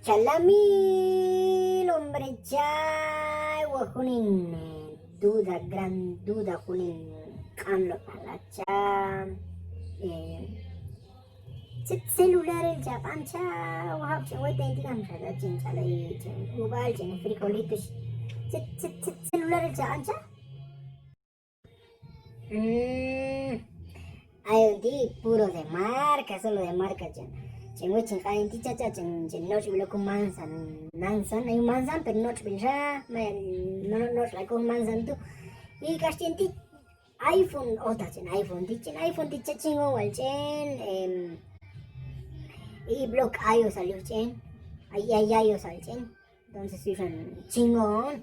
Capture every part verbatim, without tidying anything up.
Chalamil, hombre, cha, ay wal jun hin, eh, duda, gran duda, jun hin q'anleb'al, cha, eh, tzet celularil cha q'an cha, wal jab' ch'en wetnen ti' kam xa ta ch'en ch'alay, ch'en uvas, ch'en frijolitos, tzet, tzet, tzet celularil cha q'an cha. Mm, ayon ti' puro de marca, solo de marca ch'en. Ch'en wet ch'en q'an hin ti' cha, cha, ch'en, ch'en noch'b'il ok jun manzan, manzan, ay jun manzan, pero noch'b'il xa, ma, no, no, noch'lay ok jun manzan tu'. Y kax ch'en ti' iPhone, ota ch'en iPhone ti', ch'en iPhone ti' cha chingón wal ch'en, em, y block iOS wal yuj ch'en, ay, ay, iOS wal ch'en. Entonces yuj xan chingón.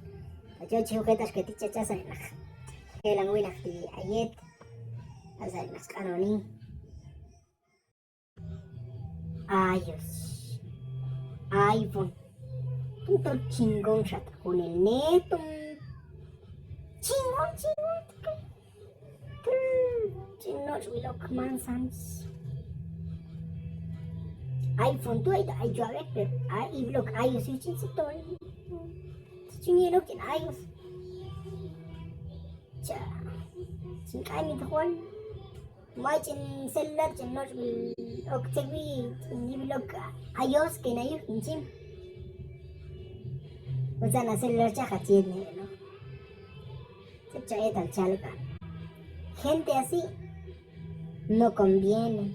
Ayon chi juj jetax que ti' cha, cha, saq'in naq. Jelan winaq ti' a yet. A saq'in naq sq'anoni. iOS. iPhone. Tun tol chingón xa ta junelnej, tun. Chingón, chingón. Tun, ch'en noch'b'il ok manzan. iPhone tu' ay, ay chwab'ej, pero ay block iOS yuj ch'en tzet tol. Tzet ch'en yel ok ch'en iOS. Cha, ch'en k'ay mi toj wal. May ch'en celular ch'en noch'b'il ok tzet wi, ch'en yib'il ok iOS que na yuj chin chim. Utzan a celular cha, hach yetnej, ¿no? Tzet cha etal chal k'al. Gente así no conviene.